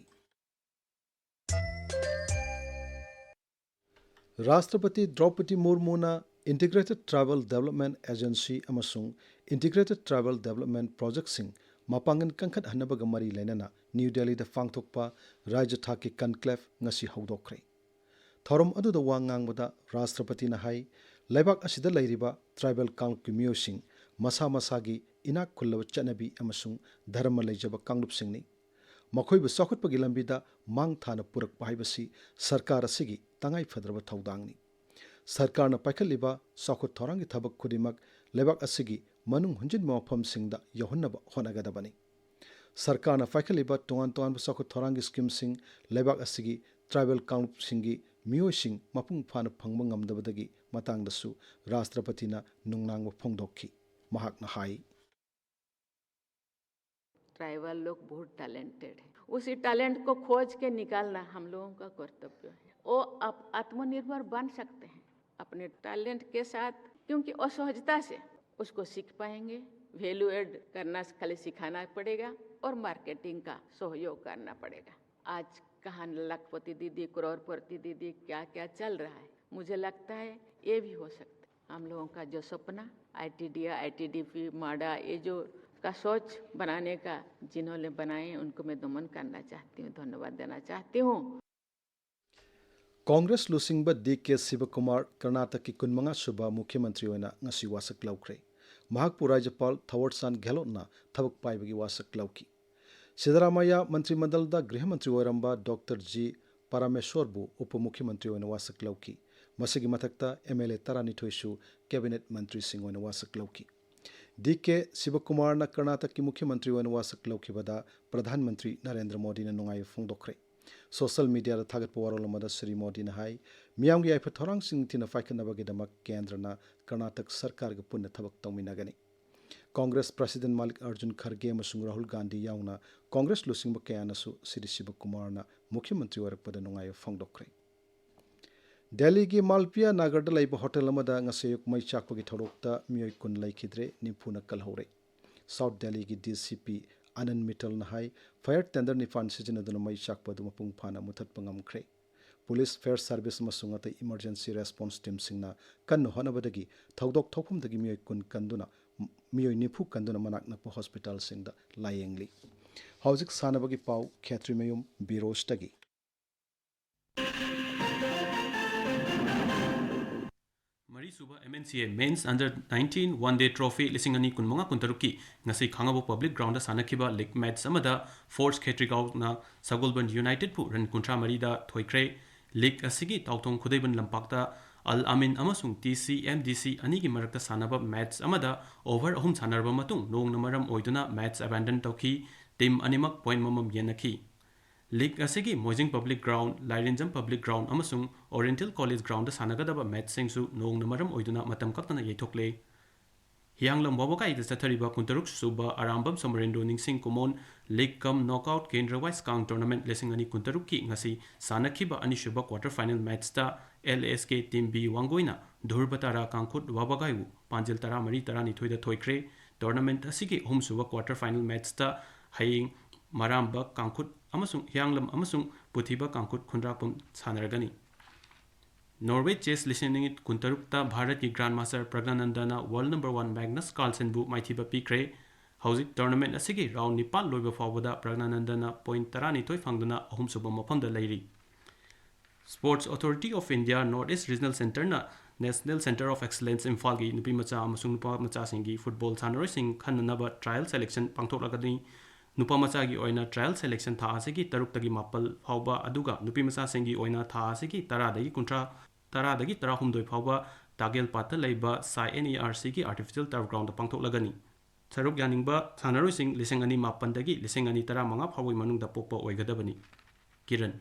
ꯔꯥꯁꯇ꯭ꯔꯄꯇꯤ ꯗ꯭ꯔꯧꯄꯗꯤ ꯃꯨꯔꯃꯨꯅ Integrated Tribal Development Agency ꯑꯃꯁꯨꯡ Integrated Tribal Development Projectꯁꯤꯡ ꯃꯄꯥꯡꯒꯜ ꯀꯟꯈꯠꯍꯟꯅꯕꯒ ꯃꯔꯤ ꯂꯩꯅꯅ new ꯗꯦꯜꯂꯤꯗ ꯄꯥꯡꯊꯣꯛꯄ ꯔꯥꯖ꯭ꯌ ꯊꯥꯛꯀꯤ conclave ꯉꯁꯤ ꯍꯧꯗꯣꯛꯈ꯭ꯔꯦ꯫ ꯊꯧꯔꯝ ꯑꯗꯨꯗ ꯋꯥ ꯉꯥꯡꯕꯗ ꯔꯥꯁꯇ꯭ꯔꯄꯇꯤꯅ ꯍꯥꯏ, ꯂꯩꯕꯥꯛ ꯑꯁꯤꯗ ꯂꯩꯔꯤꯕ ꯇ꯭ꯔꯥꯏꯕꯦꯜ ꯀꯥꯡꯂꯨꯞꯀꯤ ꯃꯤꯑꯣꯏꯁꯤꯡ ꯃꯁꯥ ꯃꯁꯥꯒꯤ ꯏꯅꯥꯛ ꯈꯨꯜꯂꯕ ꯆꯠꯅꯕꯤ ꯑꯃꯁꯨꯡ ꯙꯔꯃ ꯂꯩꯖꯕ ꯀꯥꯡꯂꯨꯞꯁꯤꯡꯅꯤ꯫ ꯃꯈꯣꯏꯕꯨ ꯆꯥꯎꯈꯠꯄꯒꯤ ꯂꯝꯕꯤꯗ ꯃꯥꯡ ꯊꯥꯅ ꯄꯨꯔꯛꯄ ꯍꯥꯏꯕꯁꯤ ꯁꯔꯀꯥꯔ ꯑꯁꯤꯒꯤ ꯇꯉꯥꯏꯐꯗ꯭ꯔꯕ ꯊꯧꯗꯥꯡꯅꯤ꯫ ꯁꯔꯀꯥꯔꯅ ꯄꯥꯏꯈꯠꯂꯤꯕ ꯆꯥꯎꯈꯠ ꯊꯧꯔꯥꯡꯒꯤ ꯊꯕꯛ ꯈꯨꯗꯤꯡꯃꯛ ꯂꯩꯕꯥꯛ ꯑꯁꯤꯒꯤ ꯃꯅꯨꯡ ꯍꯨꯟꯖꯤꯟꯕ ꯃꯐꯝꯁꯤꯡꯗ ꯌꯧꯍꯟꯅꯕ ꯍꯣꯠꯅꯒꯗꯕꯅꯤ꯫ ꯁꯔꯀꯥꯔꯅ ꯄꯥꯏꯈꯠꯂꯤꯕ ꯇꯣꯉꯥꯟ ꯇꯣꯉꯥꯟꯕ ꯆꯥꯎꯈꯠ ꯊꯧꯔꯥꯡꯒꯤ scheme ꯁꯤꯡ ꯂꯩꯕꯥꯛ ꯑꯁꯤꯒꯤ ꯇ꯭ꯔꯥꯏꯕꯦꯜ ꯀꯥꯡꯂꯨꯞꯁꯤꯡꯒꯤ ꯃꯤꯑꯣꯏꯁꯤꯡ ꯃꯄꯨꯡ ꯐꯥꯅ ꯐꯪꯕ ꯉꯝꯗꯕꯗꯒꯤ ꯃꯇꯥꯡꯗꯁꯨ ꯔꯥꯁꯇ꯭ꯔꯄꯇꯤꯅ ꯅꯨꯡꯅꯥꯡꯕ ꯐꯣꯡꯗꯣꯛꯈꯤ꯫ ꯃꯍꯥꯛꯅ ꯍꯥꯏ, ट्राइबल लोग बहुत टैलेंटेड है। उसी टैलेंट को खोज के निकालना हम लोगों का कर्तव्य है। वो आप आत्मनिर्भर बन सकते हैं अपने टैलेंट के साथ, क्योंकि वो सहजता से उसको सीख पाएंगे। वैल्यू ऐड करना खाली सिखाना पड़ेगा और मार्केटिंग का सहयोग करना पड़ेगा। आज कहाँ लखपति दीदी, करोड़पति दीदी, क्या क्या चल रहा है, मुझे लगता है ये भी हो सकता है। हम लोगों का जो सपना, आईटीडीए, आईटीडीपी, माडा, ये जो का सोच बनाने का जिन्होंने बनाए, उनको मैं नमन करना चाहती हूँ, धन्यवाद देना चाहती हूँ। ꯀꯣꯡꯒ꯭ꯔꯦꯁ ꯂꯨꯆꯤꯡꯕ ꯗꯤ ꯀꯦ ꯁꯤꯕꯀꯨꯃꯥꯔ ꯀꯔꯅꯥꯇꯛꯀꯤ ꯀꯨꯟꯃꯉꯥ ꯁꯨꯕ ꯃꯨꯈ꯭ꯌ ꯃꯟꯇ꯭ꯔꯤ ꯑꯣꯏꯅ ꯉꯁꯤ ꯋꯥꯁꯛ ꯂꯧꯈ꯭ꯔꯦ꯫ ꯃꯍꯥꯛꯄꯨ ꯔꯥꯖ꯭ꯌꯄꯥꯜ ꯊꯥꯋꯔꯆꯥꯟꯗ ꯒꯦꯍꯂꯣꯠꯅ ꯊꯕꯛ ꯄꯥꯏꯕꯒꯤ ꯋꯥꯁꯛ ꯂꯧꯈꯤ꯫ ꯁꯤꯗꯔꯥꯃꯥꯌꯥ ꯃꯟꯇ꯭ꯔꯤ ꯃꯟꯗꯜꯗ ꯒ꯭ꯔꯤꯍ ꯃꯟꯇ꯭ꯔꯤ ꯑꯣꯏꯔꯝꯕ ꯗꯣꯛꯇꯔ ꯖꯤ ꯄꯔꯥꯃꯦꯁꯣꯔꯕꯨ ꯎꯄ ꯃꯨꯈ꯭ꯌ ꯃꯟꯇ꯭ꯔꯤ ꯑꯣꯏꯅ ꯋꯥꯁꯛ ꯂꯧꯈꯤ꯫ ꯃꯁꯤꯒꯤ ꯃꯊꯛꯇ ꯑꯦꯝ ꯑꯦꯜ ꯑꯦ ꯇꯔꯥꯅꯤꯊꯣꯏꯁꯨ ꯀꯦꯕꯤꯅꯦꯠ ꯃꯟꯇ꯭ꯔꯤꯁꯤꯡ ꯑꯣꯏꯅ ꯋꯥꯁꯛ ꯂꯧꯈꯤ꯫ ꯗꯤ ꯀꯦ ꯁꯤꯕꯀꯨꯃꯥꯔꯅ ꯀꯔꯅꯥꯇꯛꯀꯤ ꯃꯨꯈ꯭ꯌ ꯃꯟꯇ꯭ꯔꯤ ꯑꯣꯏꯅ ꯋꯥꯁꯛ ꯂꯧꯈꯤꯕꯗ ꯄ꯭ꯔꯙꯥꯟ ꯃꯟꯇ꯭ꯔꯤ ꯅꯔꯦꯟꯗ꯭ꯔ ꯃꯣꯗꯤꯅ ꯅꯨꯡꯉꯥꯏꯕ ꯐꯣꯡꯗꯣꯛꯈ꯭ꯔꯦ꯫ ꯁꯣꯁꯤꯌꯦꯜ ꯃꯤꯗꯤꯌꯥꯗ ꯊꯥꯒꯠꯄ ꯋꯥꯔꯣꯜ ꯑꯃꯗ ꯁ꯭ꯔꯤ ꯃꯣꯗꯤꯅ ꯍꯥꯏ, ꯃꯤꯌꯥꯝꯒꯤ ꯌꯥꯏꯐ ꯊꯧꯔꯥꯡꯁꯤꯡ ꯅꯤꯡꯊꯤꯅ ꯄꯥꯏꯈꯠꯅꯕꯒꯤꯗꯃꯛ ꯀꯦꯟꯗ꯭ꯔꯅ ꯀꯔꯅꯥꯇꯛ ꯁꯔꯀꯥꯔꯒ ꯄꯨꯟꯅ ꯊꯕꯛ ꯇꯧꯃꯤꯟꯅꯒꯅꯤ꯫ ꯀꯣꯡꯒ꯭ꯔꯦꯁ ꯄ꯭ꯔꯁꯤꯗꯦꯟ ꯃꯥꯂꯤꯛ ꯑꯔꯖꯨꯟ ꯈꯔꯒꯦ ꯑꯃꯁꯨꯡ ꯔꯥꯍꯨꯜ ꯒꯥꯟꯙꯤ ꯌꯥꯎꯅ ꯀꯣꯡꯒ꯭ꯔꯦꯁ ꯂꯨꯆꯤꯡꯕ ꯀꯌꯥꯅꯁꯨ ꯁ꯭ꯔꯤ ꯁꯤꯕꯀꯨꯃꯥꯔꯅ ꯃꯨꯈ꯭ꯌ ꯃꯟꯇ꯭ꯔꯤ ꯑꯣꯏꯔꯛꯄꯗ ꯅꯨꯡꯉꯥꯏꯕ ꯐꯣꯡꯗꯣꯛꯈ꯭ꯔꯦ꯫ ꯗꯦꯜꯂꯤꯒꯤ ꯃꯥꯜꯄꯤꯌꯥ ꯅꯥꯒꯔꯗ ꯂꯩꯕ ꯍꯣꯇꯦꯜ ꯑꯃꯗ ꯉꯁꯤ ꯑꯌꯨꯛ ꯃꯩ ꯆꯥꯛꯄꯒꯤ ꯊꯧꯗꯣꯛꯇ ꯃꯤꯑꯣꯏ ꯀꯨꯟ ꯂꯩꯈꯤꯗ꯭ꯔꯦ, ꯅꯤꯐꯨꯅ ꯀꯜꯍꯧꯔꯦ꯫ ꯁꯥꯎꯠ ꯗꯦꯜꯂꯤꯒꯤ ꯗꯤ ꯁꯤ ꯄꯤ ꯑꯅꯟ ꯃꯤꯇꯜꯅ ꯍꯥꯏ, ꯐꯥꯌꯔ ꯇꯦꯟꯗꯔ ꯅꯤꯄꯥꯟ ꯁꯤꯖꯤꯟꯅꯗꯨꯅ ꯃꯩ ꯆꯥꯛꯄ ꯑꯗꯨ ꯃꯄꯨꯡ ꯐꯥꯅ ꯃꯨꯊꯠꯄ ꯉꯝꯈ꯭ꯔꯦ꯫ ꯄꯨꯂꯤꯁ, ꯐꯥꯌꯔ ꯁꯥꯔꯚꯤꯁ ꯑꯃꯁꯨꯡ ꯑꯇꯩ ꯏꯃꯔꯖꯦꯟꯁꯤ ꯔꯦꯁꯄꯣꯟꯁ ꯇꯤꯝꯁꯤꯡꯅ ꯀꯟꯅ ꯍꯣꯠꯅꯕꯗꯒꯤ ꯊꯧꯗꯣꯛ ꯊꯣꯛꯐꯝꯗꯒꯤ ꯃꯤꯑꯣꯏ ꯀꯨꯟ ꯀꯟꯗꯨꯅ, ꯃꯤꯑꯣꯏ ꯅꯤꯐꯨ ꯀꯟꯗꯨꯅ ꯃꯅꯥꯛ ꯅꯛꯄ ꯍꯣꯁꯄꯤꯇꯥꯜꯁꯤꯡꯗ ꯂꯥꯌꯦꯡꯂꯤ꯫ ꯍꯧꯖꯤꯛ ꯁꯥꯟꯅꯕꯒꯤ ꯄꯥꯎ, ꯈꯦꯇ꯭ꯔꯤꯃꯌꯨꯝ ꯕꯤꯔꯣꯖꯇꯒꯤ꯫ ꯃꯔꯤꯁꯨꯕ M N C A Men's Under nineteen One Day Trophy ꯂꯤꯁꯤꯡ ꯑꯅꯤ ꯀꯨꯟꯃꯉꯥ ꯀꯨꯟꯇꯔꯨꯛꯀꯤ ꯉꯁꯤ ꯈꯥꯡꯉꯕꯣꯛ ꯄꯕ꯭ꯂꯤꯛ ꯒ꯭ꯔꯥꯎꯟꯗ ꯁꯥꯟꯅꯈꯤꯕ ꯂꯤꯒ ꯃꯦꯠꯆ ꯑꯃꯗ ꯐꯣꯔꯁ ꯈꯦꯇ꯭ꯔꯤꯒꯥꯎꯅ ꯁꯒꯣꯜꯕꯟ ꯌꯨꯅꯥꯏꯇꯦꯗꯄꯨ ꯔꯟ ꯀꯨꯟꯊ꯭ꯔꯥ ꯃꯔꯤꯗ ꯊꯣꯏꯈ꯭ꯔꯦ꯫ ꯂꯤꯒ ꯑꯁꯤꯒꯤ ꯇꯥꯎꯊꯣꯡ ꯈꯨꯗꯩꯕꯟ ꯂꯝꯄꯥꯛꯇ ꯑꯜ ꯑꯃꯤꯟ ꯑꯃꯁꯨꯡ T C M D C ꯑꯅꯤꯒꯤ ꯃꯔꯛꯇ ꯁꯥꯟꯅꯕ ꯃꯦꯠꯆ ꯑꯃꯗ ꯑꯣꯚꯔ ꯑꯍꯨꯝ ꯁꯥꯟꯅꯔꯕ ꯃꯇꯨꯡ ꯅꯣꯡꯅ ꯃꯔꯝ ꯑꯣꯏꯗꯨꯅ ꯃꯦꯠꯆ ꯑꯦꯕꯦꯟꯗꯟ ꯇꯧꯈꯤ꯫ ꯇꯤꯝ ꯑꯅꯤꯃꯛ ꯄꯣꯏꯟ ꯑꯃꯃꯝ ꯌꯦꯟꯅꯈꯤ꯫ ꯂꯤꯒ ꯑꯁꯤꯒꯤ ꯃꯣꯏꯖꯤꯡ ꯄꯕ꯭ꯂꯤꯛ ꯒ꯭ꯔꯥꯎꯟ, ꯂꯥꯏꯔꯦꯟꯖꯝ ꯄꯕ꯭ꯂꯤꯛ ꯒ꯭ꯔꯥꯎꯟ ꯑꯃꯁꯨꯡ ꯑꯣꯔꯤꯌꯦꯟꯇꯦꯜ ꯀꯣꯂꯦꯖ ꯒ꯭ꯔꯥꯎꯟꯗ ꯁꯥꯟꯅꯒꯗꯕ ꯃꯦꯠꯆꯁꯤꯡꯁꯨ ꯅꯣꯡꯅ ꯃꯔꯝ ꯑꯣꯏꯗꯨꯅ ꯃꯇꯝ ꯀꯛꯇꯅ ꯌꯩꯊꯣꯛꯂꯦ꯫ ꯍꯤꯌꯥꯡꯂꯝ ꯋꯥꯕꯒꯥꯏꯗ ꯆꯠꯊꯔꯤꯕ ꯀꯨꯟꯇꯔꯨꯛ ꯁꯨꯕ ꯑꯔꯥꯝꯕꯝ ꯁꯣꯃꯣꯔꯦꯟꯗ꯭ꯔꯣ ꯅꯤꯡꯁꯤꯡ ꯀꯨꯃꯣꯟ ꯂꯤꯒ ꯀꯝ ꯅꯣꯛꯑꯥꯎꯠ ꯀꯦꯟꯗ꯭ꯔ ꯋꯥꯏꯁ ꯀꯥꯡ ꯇꯣꯔꯅꯥꯃꯦꯟꯠ ꯂꯤꯁꯤꯡ ꯑꯅꯤ ꯀꯨꯟꯇꯔꯨꯛꯀꯤ ꯉꯁꯤ ꯁꯥꯟꯅꯈꯤꯕ ꯑꯅꯤꯁꯨꯕ ꯀ꯭ꯋꯥꯇꯔ ꯐꯥꯏꯅꯦꯜ ꯃꯦꯠꯆꯇ L S K team B ꯋꯥꯡꯒꯣꯏꯅ ꯙ꯭ꯔꯨꯕ ꯇꯥꯔꯥ ꯀꯥꯡꯈꯨꯠ ꯋꯥꯕꯒꯥꯏꯕꯨ ꯄꯥꯟꯖꯤꯜ ꯇꯔꯥꯃꯔꯤ ꯇꯔꯥꯅꯤꯊꯣꯏꯗ ꯊꯣꯏꯈ꯭ꯔꯦ꯫ ꯇꯣꯔꯅꯥꯃꯦꯟꯠ ꯑꯁꯤꯒꯤ ꯑꯍꯨꯝꯁꯨꯕ ꯀ꯭ꯋꯥꯇꯔ ꯐꯥꯏꯅꯦꯜ ꯃꯦꯠꯆꯇ ꯍꯌꯦꯡ ꯃꯔꯥꯝꯕ ꯀꯥꯡꯈꯨꯠ ꯑꯃꯁꯨꯡ ꯍꯤꯌꯥꯡꯂꯝ ꯑꯃꯁꯨꯡ ꯄꯨꯊꯤꯕ ꯀꯥꯡꯈꯨꯠ ꯈꯨꯟꯗ꯭ꯔꯥꯛꯄꯝ ꯁꯥꯟꯅꯔꯒꯅꯤ꯫ ꯅꯣꯔꯋꯦ ꯆꯦꯁ ꯂꯤꯁꯤꯡ ꯑꯅꯤ ꯀꯨꯟꯇꯔꯨꯛꯇ ꯚꯥꯔꯠꯀꯤ ꯒ꯭ꯔꯥꯟꯗ ꯃꯥꯁꯇꯔ ꯄ꯭ꯔꯒꯅꯥꯅꯟꯗꯅ ꯋꯥꯔꯜ ꯅꯝꯕꯔ ꯋꯥꯟ ꯃꯦꯒꯅꯁ ꯀꯥꯔꯜꯁꯟꯕꯨ ꯃꯥꯏꯊꯤꯕ ꯄꯤꯈ꯭ꯔꯦ꯫ ꯍꯧꯖꯤꯛ ꯇꯣꯔꯅꯥꯃꯦꯟꯠ ꯑꯁꯤꯒꯤ ꯔꯥꯎꯟ ꯅꯤꯄꯥꯟ ꯂꯣꯏꯕ ꯐꯥꯎꯕꯗ ꯄ꯭ꯔꯒꯅꯥꯅꯟꯗꯅ ꯄꯣꯏꯟꯠ ꯇꯔꯥꯅꯤꯊꯣꯏ ꯐꯪꯗꯨꯅ ꯑꯍꯨꯝꯁꯨꯕ ꯃꯐꯝꯗ ꯂꯩꯔꯤ꯫ Sports Authority of India North East Regional Centreꯅ National Centre of Excellence ꯏꯝꯐꯥꯜꯒꯤ ꯅꯨꯄꯤ ꯃꯆꯥ ꯑꯃꯁꯨꯡ ꯅꯨꯄꯥ ꯃꯆꯥꯁꯤꯡꯒꯤ ꯐꯨꯠꯕꯣꯜ ꯁꯥꯟꯅꯔꯣꯏꯁꯤꯡ ꯈꯟꯅꯅꯕ ꯇ꯭ꯔꯥꯌꯦꯜ ꯁꯦꯂꯦꯛꯁꯟ ꯄꯥꯡꯊꯣꯛꯂꯒꯅꯤ꯫ ꯅꯨꯄꯥ ꯃꯆꯥꯒꯤ ꯑꯣꯏꯅ ꯇ꯭ꯔꯥꯌꯦꯜ ꯁꯦꯂꯦꯛꯁꯟ ꯊꯥ ꯑꯁꯤꯒꯤ ꯇꯔꯨꯛꯇꯒꯤ ꯃꯥꯄꯜ ꯐꯥꯎꯕ, ꯑꯗꯨꯒ ꯅꯨꯄꯤ ꯃꯆꯥꯁꯤꯡꯒꯤ ꯑꯣꯏꯅ ꯊꯥ ꯑꯁꯤꯒꯤ ꯇꯔꯥꯗꯒꯤ ꯀꯨꯟꯊ꯭ꯔꯥ, ꯇꯔꯥꯗꯒꯤ ꯇꯔꯥꯍꯨꯝꯗꯣꯏ ꯐꯥꯎꯕ ꯇꯥꯒꯦꯜꯄꯥꯠꯇ ꯂꯩꯕ ꯁꯥꯏ N E R Cꯒꯤ ꯑꯥꯔꯇꯤꯐꯤꯁꯤꯌꯦꯜ ꯇꯔꯐ ꯒ꯭ꯔꯥꯎꯟꯗ ꯄꯥꯡꯊꯣꯛꯂꯒꯅꯤ꯫ ꯁꯔꯨꯛ ꯌꯥꯅꯤꯡꯕ ꯁꯥꯟꯅꯔꯣꯏꯁꯤꯡ ꯂꯤꯁꯤꯡ ꯑꯅꯤ ꯃꯥꯄꯟꯗꯒꯤ ꯂꯤꯁꯤꯡ ꯑꯅꯤ ꯇꯔꯥꯃꯉꯥ ꯐꯥꯎꯕꯒꯤ ꯃꯅꯨꯡꯗ ꯄꯣꯛꯄ ꯑꯣꯏꯒꯗꯕꯅꯤ꯫ ꯀꯤꯔꯟ꯫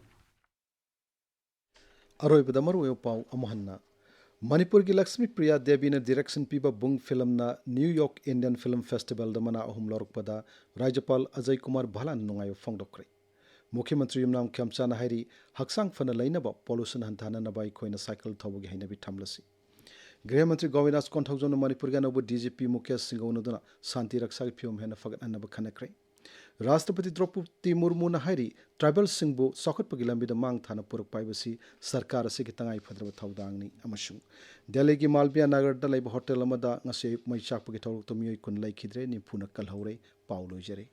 ꯑꯔꯣꯏꯕꯗ ꯃꯔꯨꯑꯣꯏꯕ ꯄꯥꯎ ꯑꯃꯨꯛ ꯍꯟꯅ꯫ ꯃꯅꯤꯄꯨꯔꯒꯤ ꯂꯛꯁꯃꯤ ꯄ꯭ꯔꯤꯌꯥ ꯗꯦꯕꯤꯅ ꯗꯤꯔꯦꯛꯁꯟ ꯄꯤꯕ ꯕꯨꯡ ꯐꯤꯂꯝꯅ ꯅ꯭ꯌꯨ ꯌꯣꯔꯛ ꯏꯟꯗꯤꯌꯟ ꯐꯤꯂꯝ ꯐꯦꯁꯇꯤꯚꯦꯜꯗ ꯃꯅꯥ ꯑꯍꯨꯝ ꯂꯧꯔꯛꯄꯗ ꯔꯥꯖ꯭ꯌꯄꯥꯜ ꯑꯖꯌ ꯀꯨꯃꯥꯔ ꯚꯜꯂꯥꯅ ꯅꯨꯡꯉꯥꯏꯕ ꯐꯣꯡꯗꯣꯛꯈ꯭ꯔꯦ꯫ ꯃꯨꯈ꯭ꯌ ꯃꯟꯇ꯭ꯔꯤ ꯌꯨꯝꯅꯥꯝ ꯈꯦꯝꯆꯥꯟꯅ ꯍꯥꯏꯔꯤ, ꯍꯛꯆꯥꯡ ꯐꯅ ꯂꯩꯅꯕ, ꯄꯣꯂꯨꯁꯟ ꯍꯟꯊꯅꯅꯕ ꯑꯩꯈꯣꯏꯅ ꯁꯥꯏꯀꯜ ꯊꯧꯕꯒꯤ ꯍꯩꯅꯕꯤ ꯊꯝꯂꯁꯤ꯫ ꯒ꯭ꯔꯤꯍ ꯃꯟꯇ꯭ꯔꯤ ꯒꯣꯕꯤꯟꯗꯥꯁ ꯀꯣꯟꯊꯧꯖꯝꯅ ꯃꯅꯤꯄꯨꯔꯒꯤ ꯑꯅꯧꯕ D G P ꯃꯨꯀꯦꯁ ꯁꯤꯡꯒ ꯎꯅꯗꯨꯅ ꯁꯥꯟꯇꯤ ꯔꯛꯁꯥꯒꯤ ꯐꯤꯕꯝ ꯍꯦꯟꯅ ꯐꯒꯠꯍꯟꯅꯕ ꯈꯟꯅꯈ꯭ꯔꯦ꯫ ꯔꯥꯁꯇ꯭ꯔꯄꯇꯤ ꯗ꯭ꯔꯧꯄꯗꯤ ꯃꯨꯔꯃꯨꯅ ꯍꯥꯏꯔꯤ, ꯇ꯭ꯔꯥꯏꯕꯦꯜꯁꯤꯡꯕꯨ ꯆꯥꯎꯈꯠꯄꯒꯤ ꯂꯝꯕꯤꯗ ꯃꯥꯡ ꯊꯥꯅ ꯄꯨꯔꯛꯄ ꯍꯥꯏꯕꯁꯤ ꯁꯔꯀꯥꯔ ꯑꯁꯤꯒꯤ ꯇꯉꯥꯏ ꯐꯗ꯭ꯔꯕ ꯊꯧꯗꯥꯡꯅꯤ꯫ ꯑꯃꯁꯨꯡ ꯗꯦꯜꯂꯤꯒꯤ ꯃꯥꯜꯕꯤꯌꯥ ꯅꯒꯔꯗ ꯂꯩꯕ ꯍꯣꯇꯦꯜ ꯑꯃꯗ ꯉꯁꯤ ꯑꯌꯨꯛ ꯃꯩ ꯆꯥꯛꯄꯒꯤ ꯊꯧꯗꯣꯛꯇ ꯃꯤꯑꯣꯏ ꯀꯨꯟ ꯂꯩꯈꯤꯗ꯭ꯔꯦ, ꯅꯤꯐꯨꯅ ꯀꯜꯍꯧꯔꯦ꯫ ꯄꯥꯎ ꯂꯣꯏꯖꯔꯦ꯫